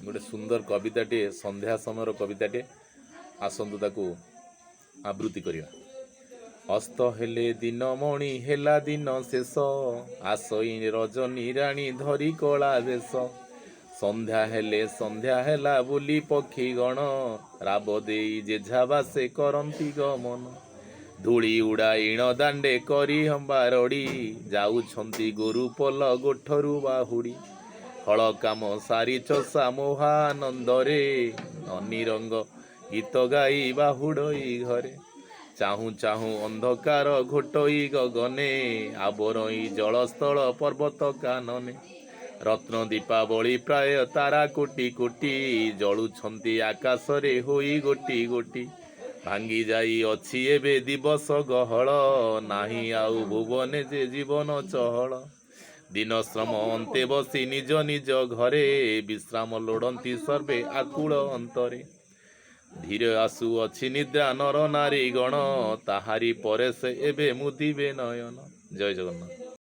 ଗୋଟେ ସୁନ୍ଦର କବିତାଟିଏ, ସନ୍ଧ୍ୟା ସମୟର କବିତାଟିଏ। ଆସନ୍ତୁ ତାକୁ ଆବୃତ୍ତି କରିବା। ଅସ୍ତ ହେଲେ ଦିନ ମଣି, ହେଲା ଦିନ ଶେଷ, ଆସଇ ରଜନୀ ରାଣୀ ଧରି କଳା ବେଶ। ସନ୍ଧ୍ୟା ହେଲେ ସନ୍ଧ୍ୟା ହେଲା ବୋଲି ପକ୍ଷୀ ଗଣ ରାବ ଦେଇ ଯେଝା ବାସେ କରନ୍ତି ଗମନ। ଧୂଳି ଉଡ଼ାଇଣ ଦାଣ୍ଡେ କରି ହମ୍ବା ରଡ଼ି, ଯାଉଛନ୍ତି ଗୋରୁ ପଲ ଗୋଠରୁ ବାହୁଡ଼ି। ହଳ କାମ ସାରି ଚଷା ମହାନନ୍ଦରେ, ଅନିରଙ୍ଗ ଗୀତ ଗାଇ ବାହୁଡ଼ଇ ଘରେ। ଚାହୁଁ ଚାହୁଁ ଅନ୍ଧକାର ଘୋଟଇ ଗଗନେ, ଆବରଇ ଜଳସ୍ଥଳ ପର୍ବତ କାନନେ। ରତ୍ନ ଦୀପାବଳି ପ୍ରାୟ ତାରା କୋଟି କୋଟି, ଜଳୁଛନ୍ତି ଆକାଶରେ ହୋଇ ଗୋଟି ଗୋଟି। ଭାଙ୍ଗି ଯାଇ ଅଛି ଏବେ ଦିବସ ଗହଳ, ନାହିଁ ଆଉ ଭୁବନେ ଯେ ଜୀବନ ଚହଳ। ଦିନ ଶ୍ରମ ଅନ୍ତେ ବସି ନିଜ ନିଜ ଘରେ, ବିଶ୍ରାମ ଲୋଡ଼ନ୍ତି ସର୍ବେ ଆକୁଳ ଅନ୍ତରେ। ଧୀରେ ଆସୁଅଛି ନିଦ୍ରା ନର ନାରୀ ଗଣ, ତାହାରି ପରେ ସେ ଏବେ ମୁଦିବେ ନୟନ। ଜୟ ଜଗନ୍ନାଥ।